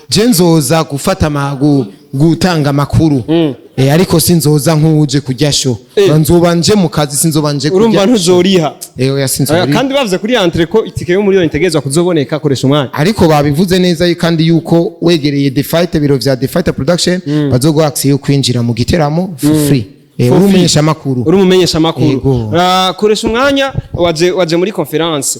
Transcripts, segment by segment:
Je nzoza gufata gutanga amakuru. Ariko sinzoza nk'uje kurya show. Nzoba nje mu kazi, sinzoba nje kurya. Urumva ntuzoriha? Oya, sinzoriha. Kandi bavuze kuri entrée ko itike yo miliyoni itegerezwa kuzoboneka, koresha umwanya. Ariko babivuze neza kandi yuko wegereye The Fight, biro vya The Fight Production, bazoguha accès yo kwinjira mu giteramo for free. For Uri free. umumenyesha makuru. Uri umumenyesha makuru. Yego. Koresha umwanya, waje muri conférence.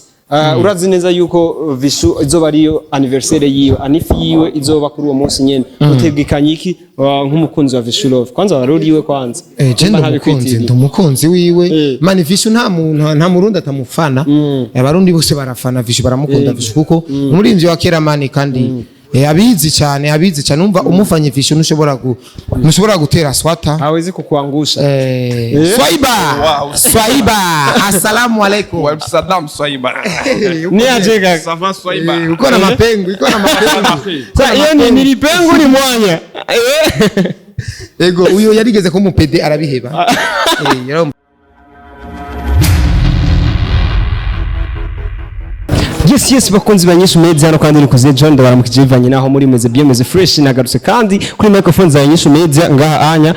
Urazi neza yuko Vichou izoba ariyo anniversaire yiwe, anniv yiwe izoba kuri uwo munsi nyene. Utegekanye iki nk'umukunzi wa Vichou Love? Kwanza waruriwe kwanza? Je Nimba ndi umukunzi, ntabikwitiriye. ndi umukunzi wiwe. Mani Vichou nta muntu, nta murundi atamufana. Abarundi bose barafana Vichou, baramukunda Vichou kuko umuririmbyi wa kera mani, kandi abizi cyane, abizi cyane. Umva, umufanye Vichou ntushobora gutera swata. Hawezi kukuangusha. Swaiba. Swaiba, assalamu alaikum. Wa salam Swaiba. Ni aje kaka? Ça va Swaiba? Uko na mapengu, iko na mapengu. Sa iyo ni nilipengu ni mwanya. Ego, uyo yarigeze ko umupede arabiheba. Yes, bakunzi ba Nyinshi Media, hano kandi ni kuze John, ndabaramukije bivanye naho muri, meze bien, meze fresh. Nagarutse kandi kuri microphone za Nyinshi Media ngaha anya,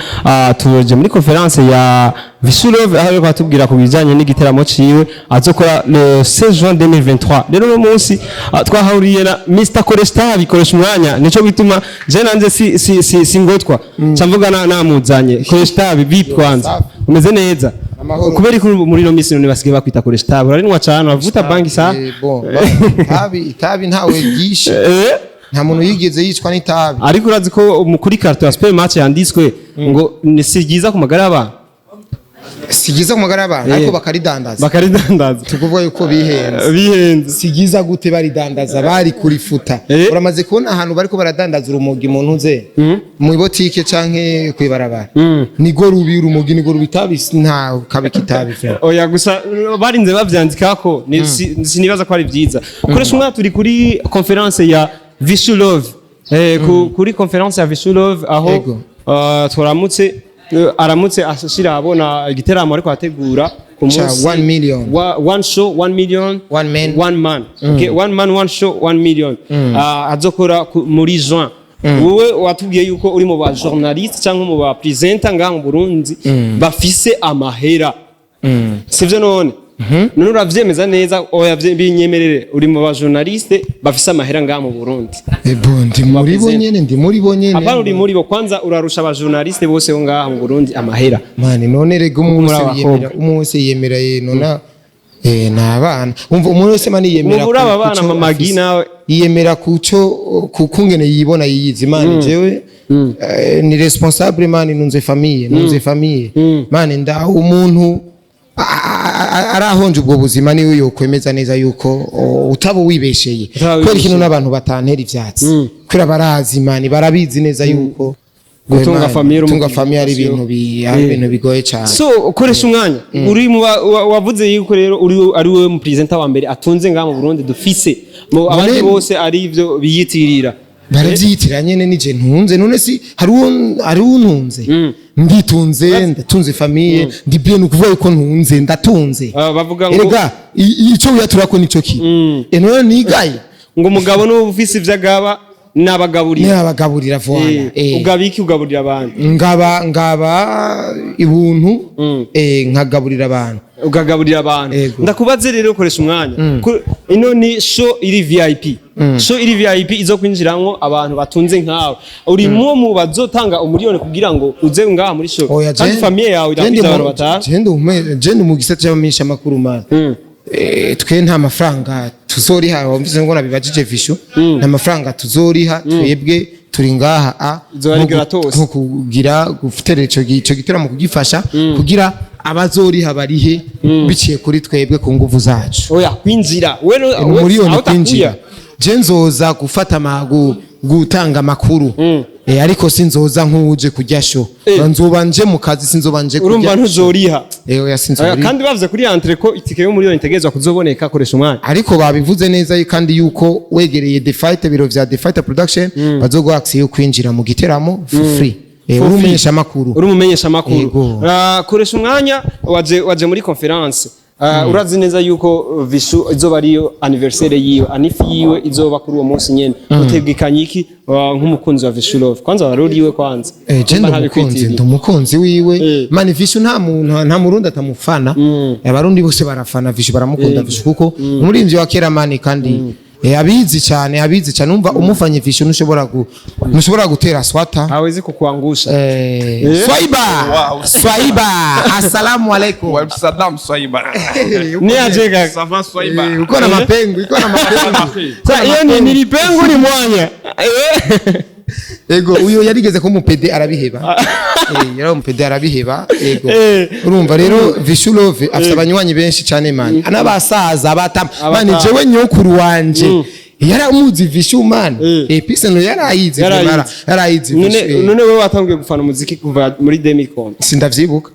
tuje muri conférence ya Vichou Love, aho ariko atubwira ku bijanye n'igiteramo ciwe azokora le 16 juin 2023. Rero uno munsi twahuriye na Mr Koresta, bikoresha umwanya, nico bituma je nanje si singotwa camvuga na namuzanye. Koresta, vipi kwanza, umeze neza? Amahoro. Kubera ko muri no misi none basigaye bakwita Koresta, urarinwa cyane, uravuta bangi sa? Bon, itabi ntawe ryishe. Nta muntu yigeze yicwa n'itabi. Ariko urazi ko kuri carton ya supermarché yanditswe ngo ni si ryiza ku magara y'abantu? Si ryiza ku magara y'abantu, ariko bakaridandaza. Bakaridandaza. Tukuvuga yuko bihenze. Bihenze. Si ryiza gute baridandaza? Bari kurifuta. Uramaze kubona ahantu bariko baradandaza urumogi mu ntuze, mu botike canke kwibarabara? Nigo rubi urumogi, nigo rubi. Itabi nta kabi kitabi frère. Oya, gusa barinze bavyandikako sinibaza ko ari vyiza. Koresha umwanya, turi kuri conférence ya Vichou Love, kuri conférence ya Vichou Love aho turamutse, aramutse ashira abona igiteramo ariko ategura ku Cha munsi 1 million. One show 1 million. One man. One man, okay, one man, one show, 1 million. Azokora muri juin. Wowe watubwiye yuko uri mu ba journaliste cyangwa mu ba presenter ngaha mu Burundi bafise amahera, sivyo? None uravyemeza neza? Oya, binyemerere, uri mu ba journaliste bafise amahera ngaha mu Burundi? Bon, ndi muri bo Presenter. nyene, ndi muri bo nyene. Apana, uri muri bo. Kwanza urarusha aba journaliste bose bo ngaha mu Burundi amahera. Mani none rega umwe Muri wese abakobwa. yiyemera, umwe wese yiyemera ye nona ni abana. Umva, umuntu wese mani yiyemera Ubu uri aba bana kuco Mama afise. nawe. Yiyemera kuco kungene yibona, yiyizi. Mani jewe ni responsable mani, nunze famille, nunze famille mani. Nda umuntu arahonje ubwo buzima niwe yokwemeza neza yuko utaba wibesheye. Utaba Kubera wibesheye. ikintu n'abantu batantera ivyatsi kubera barazi mani, barabizi neza yuko Gutunga mani, famille gutunga uri famille ari ibintu ari ibintu bigoye cyane. So ukoresha umwanya, uri mu wavuze yuko rero uri ari wowe mu presenter wa mbere atunze ngaha mu Burundi dufise mu abandi bose ari ivyo biyitirira. Baravyitira nyene, nije ntunze. None si hari uwo, hari untunze? Nditunze, ndatunze famille, ndi bien. Ukuvuga yuko ntunze, ndatunze. Ah, bavuga ngo Erega ico wiyaturako nico ki. None nigaye. Ngo umugabo n'uba ufise ivyo agaba n'abagaburira. N'abagaburira, voilà. Ugaba iki? Ugaburira abantu? Ngaba ibuntu, nkagaburira abantu. Ukagaburira abantu. Ego. Ndakubaze rero, ukoresha umwanya. Ino ni show iri VIP, show iri VIP izo kwinjiramwo abantu batunze nkawe. Uri mu bazotanga umuriyoni kugira ngo uze ngaha muri show? Oya, kandi famille yawe irakwiza abantu batanu. Je ndi mu gisata c'abamenyesha makuru man. Twe nta mafaranga tuzoriha. Wumvise ngo nabibajije Vichou, nta mafaranga tuzoriha. Twebwe turi ngaha a Izoba ari gratos. Nko kugira guterera ico gitaramo, kugifasha kugira abazoriha barihe biciye kuri twebwe ku nguvu zacu. Oya, kwinjira wewe Umuriyoni aho kwinjira? utakuya. Je nzoza gufata gutanga amakuru. Ariko sinzoza nk'uje kurya show. Nzoba nje mu kazi, sinzoba nje Urumva kurya. ntuzoriha? Oya, Oya, sinzoriha. kandi bavuze kuri entrée ko itike yo miliyoni itegerezwa kuzoboneka, koresha umwanya. Ariko babivuze neza kandi yuko wegereye The Fight, biro vya The Fight Production, bazoguha accès yo kwinjira mu giteramo for free. For Uri free. umumenyesha makuru. Uri umumenyesha makuru. Yego. Koresha umwanya, waje muri conférence. Urazi neza yuko Vishu izoba ariyo anniversaire yiwe, anniv yiwe izoba kuri uwo munsi nyene. Utegekanye iki nk'umukunzi wa Vishu Love? Kwanza waruriwe kwanza. Je Nimba ndi umukunzi, ntabikwitiriye. ndi umukunzi wiwe. Mani, Vishu nta muntu, nta murundi atamufana. Abarundi bose barafana Vishu, baramukunda Vishu kuko umuririmbyi wa kera, mani, kandi abizi cyane, abizi cyane. Umva, umufanye Vishu ntushobora gutera swata. Hawezi kukuangusha. Swaiba. Wow. Swaiba, assalamu alaikum. Wa salam, Swaiba. Ni aje kaka? Ça va, Swaiba? Uko na mapengu, iko na mapengu. Sa iyo ni nilipengu ni mwanya. Ego, uyo yarigeze ko umupede arabiheba. Yari umupede arabiheba. Ego. Urumva rero, Vishu Love afite abanywanyi benshi cyane, man, n'abasaza batama, man. Jewe nyokuru wanje yaramuzi Vishu, man. Peace no yarayizi. Yarayizi. Yarayizi None Vishu. none wewe watangiye gufana umuziki kuva muri 2000? Sindavyibuka.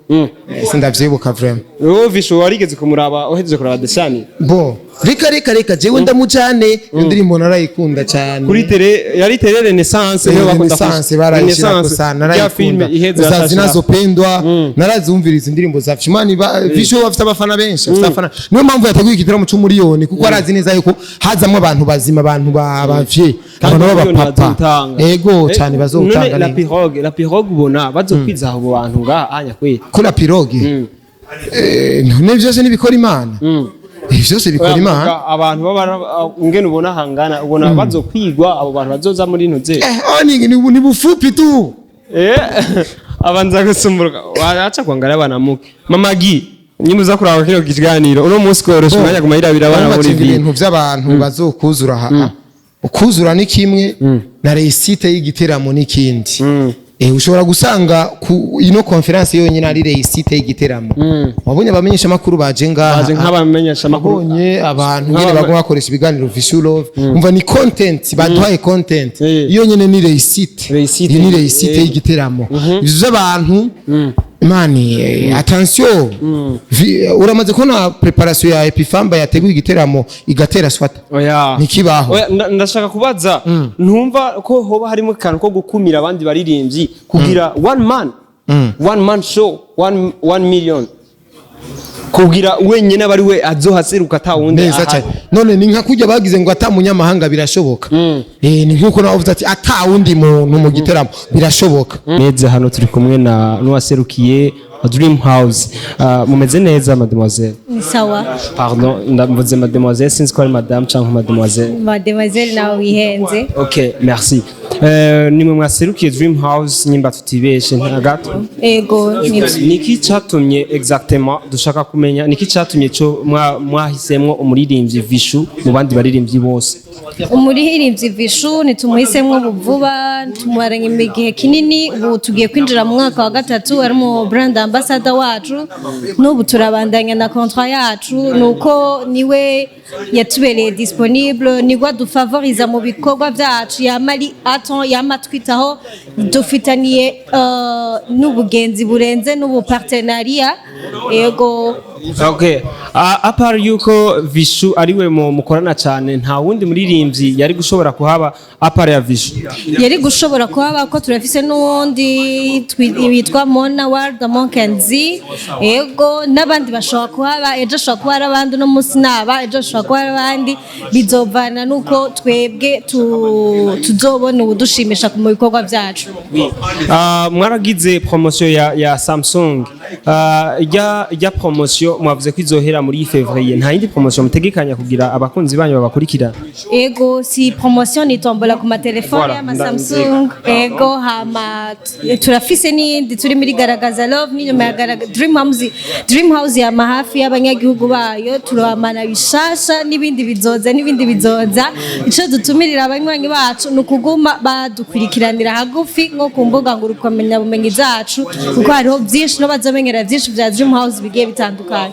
Sindavyibuka vraiment. Wewe Vishu warigeze kumuraba uhejeje kuraba Deshani? Bo, reka, reka, reka, jewe ndamujane, iyo ndirimbo narayikunda cyane. Kuri télé yari Télé Renaissance niyo bakunda. Renaissance barayishirako Renaissance, sana. ya film Narayikunda iheze za batashira. Zinazopendwa, narazumviriza indirimbo za Vishu, man. Vishu afite abafana benshi, afite abafana, niyo mpamvu yateguye igitaramo c'umuriyoni, kuko arazi neza yuko hazamwo abantu bazima, abantu bavye, abantu b'abapapa. Ego cyane, bazotanga. None la pirogue, la pirogue ubona bazokwiza abo bantu ngaha anya kwe? Ko la pirogue, none vyose nibikora Imana. Vyose bikora Imana. Oya, abantu baba ngene ubona hangana, ubona bazokwigwa abo bantu bazoza muri ntuze? Oh, ni bufupi tu. Abanza gusumburuka waca kuangalia banamuke. Mama Gi, nyimba kuraba kino kiganiro uno munsi, korosha umwanya guma yirabira abana muri Bamaze vi ibintu by'abantu bazokuzura aha. Ukuzura ni kimwe, na réussite y'igiteramo n'ikindi. Ushobora gusanga ku ino conférence yonyine ari réussite y'igiteramo. Wabonye abamenyesha makuru baje ngaha? Baje nk'abamenyesha makuru. Wabonye abantu nyene baguma bakoresha ibiganiro Vishu Love? Umva, ni content baduhaye, content. Iyo nyene ni réussite. Réussite. Iyo ni réussite y'igiteramo. Ivyo by'abantu, mani, attention. Uramaze kubona préparation ya Epifamba yateguye igiteramo igatera swata? Oya. Ntikibaho. Oya, ndashaka kubaza, ntumva ko hoba harimo akantu ko gukumira abandi baririmbyi kugira one man, one man show, one million, kugira wenyine aba ari we azohaseruka ata wundi Neza ahari? cyane. None ni nka kurya bagize ngo ata munyamahanga birashoboka. Ni nkuko nawe uvuze ati ata wundi muntu mu giteramo birashoboka. Neza, hano turi kumwe na n'uwaserukiye Dream House. Mumeze neza, mademoiselle? Ni sawa. Pardon, ndavuze mademoiselle, sinzi ko ari madame cyangwa mademoiselle. Mademoiselle, nawe wihenze. Ok, merci. Nimwe mwaserukiye Dream House nyimba tutibeshe nta gato? Ego, nibyo. Niki cyatumye exactement, dushaka kumenya niki cyatumye cyo mwahisemwo umuririmbyi Vishu mu bandi baririmbyi bose? Umuririmbyi Vishu ntitumuhisemwo vuba, tumumaranye igihe kinini. Ubu tugiye kwinjira mu mwaka wa gatatu ari mu brand ambassador wacu. N'ubu turabandanya na contrat yacu, nuko niwe yatubereye disponible, niwe adufavoriza mu bikorwa byacu, yama ari aton, yama twitaho. Dufitaniye n'ubugenzi burenze n'ubu partenariat, ego. Okay. À part yuko Vishu ariwe mu mukorana cyane, nta wundi muririmbyi yari gushobora kuhaba à part ya Vishu? Yari gushobora kuhaba ko turafise n'uwundi witwa Mona World Monkenzi. Ego, n'abandi bashobora kuhaba ejo, ashobora kuba hari abandi uno munsi naba ejo ashobora kuba hari abandi. Bizovana nuko twebwe tuzobona ubudushimisha mu bikorwa byacu. Mwaragize promotion ya Samsung. Ijya promotion mwavuze ko izohera muri février, nta yindi promotion mutegekanya kugira abakunzi banyu babakurikira? Ego, si promotion ni tombola ku matelefone Voilà, y'ama Samsung. Ego, hama turafise n'iyindi turi muri Garagaza Love n'inyuma ya Dream House. Dream House yama hafi y'abanyagihugu bayo, turabamana bishasha n'ibindi bizoza, n'ibindi bizoza. Ico dutumirira abanywanyi bacu ni ukuguma badukurikiranira hagufi nko ku mbuga ngurukamenyabumenyi zacu, kuko hariho byinshi no bazomenyera byinshi vya Dream House bigiye bitandukanye.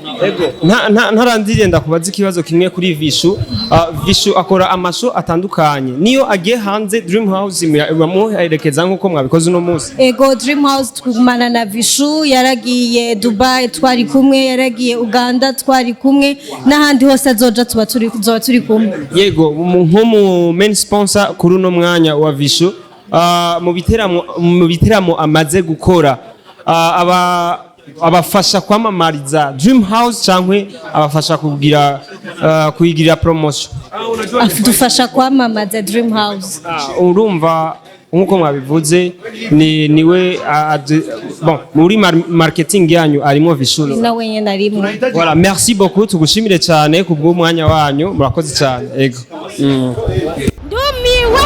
Ntarandiriye ndakubaza ikibazo kimwe kuri Vishu. Vishu akora amasho atandukanye, niyo agiye hanze Dream House bamuherekeza nk'uko mwabikoze uno munsi? Ego, Dream House tugumana na Vishu. Yaragiye Dubai twari kumwe, yaragiye Uganda twari kumwe, n'ahandi hose azoja tuba turi, tuzoba turi kumwe. Yego, nko mu main sponsor kuri uno mwanya wa Vishu, mu biteramo amaze gukora, aba Abafasha kwamamariza Dream House cyangwa abafasha kugira kuyigirira promotion? Adufasha kwamamaza Dream House. Ah, urumva nkuko mwabivuze, ni niwe bon, muri marketing yanyu arimo Vichou. Nawe nyine arimwo. Voilà, merci beaucoup, tugushimire cyane kubw'umwanya wanyu, murakoze cyane, ego. Ndumiwe.